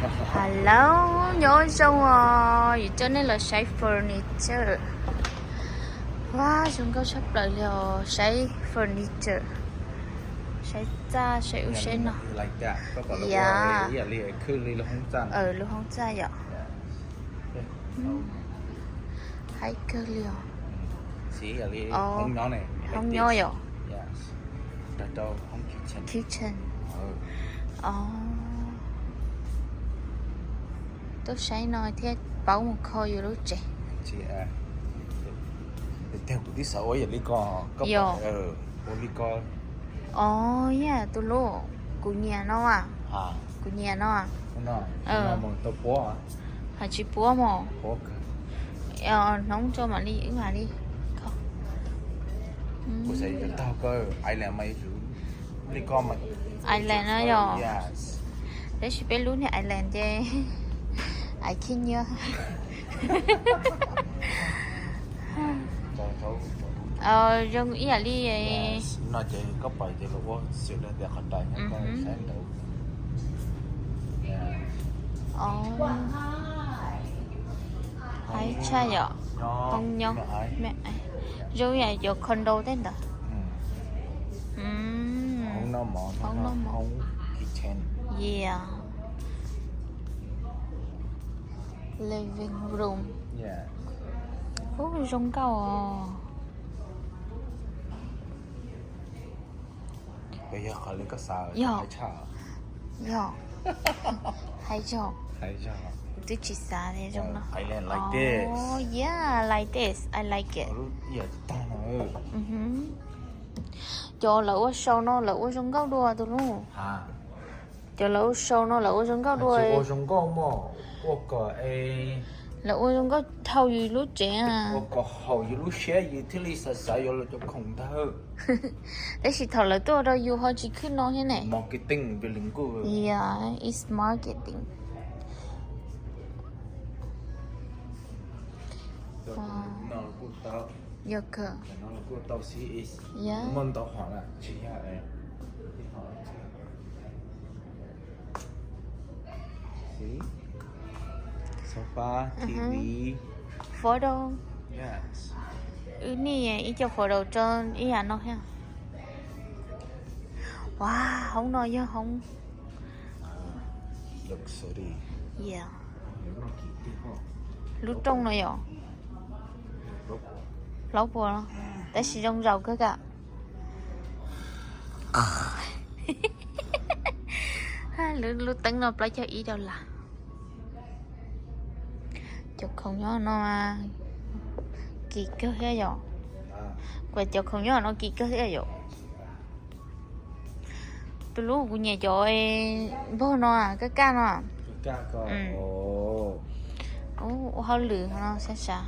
Hello, nyob zoo os, yus coj nej los saib furniture. Wow, zoo nkauj tshaj plaws li os, saib furniture, saib txaj, saib ub saib no. Yam, lub hoob txaj yom. Haib kawg li os. Hoob nyob yom. Kitchen. Tuaj saib no thiaj paub mus kho yus lub tsev. Kuv twb xav ua yam li ko. Ua li ko. Os, yam tus lub, kuv nyiam no. Kuv nyiam no. Hais tsis puab mos. Hnub tso mam li wb mam li. Island no yog. Tab sis peb lub niag island ces ai khib nyiab. Zoo ib yam li. No ces koj pom ces lawv ua xws li tias qhov rais nyob saib ntawd. Haib tshaj yom. Hoob nyob, zoo yam cov condo tej ntawd. Hoob noj mov, hoob noj mov. Yeah. Living room. Ub, zoo nkauj os. Yog, yog, haib zog. Kuv twb tsis xav tias zoo no. Yeah, like this, I like it. Cov lawv ua sau no lawv ua zoo nkauj dua tus lub. Cov lawv ua sau no lawv ua zoo nkauj dua. Lawv ua zoo nkauj dhau yus lub tsev. Ua kom haum yus lub siab yus thiaj li xav xav yuav lawv cov khoom ntawd. Tab sis thaum lawv tuaj rau yus ho tsis khwb no thiab ne. Marketing, yeah, it's marketing. Yog kawg. Muaj ntau hom na, tsis yog. Sofa, T V. Photo. Wb niaj ib co photo tso ib yam no thiab. Wow, hoob no yog hoob. Lub rooj no yom. Plaub puas no, tab sis zoo zaum kawg kam. Lub teeb no plaub caug ib dollar. Cov khoom nyob no kim kawg thiab yom. Kuv cov khoom nyob no kim kawg thiab yom. Tus lub kuv nyiam cov npog no, kaj kaj no. Ua hauj lwm no sab sab.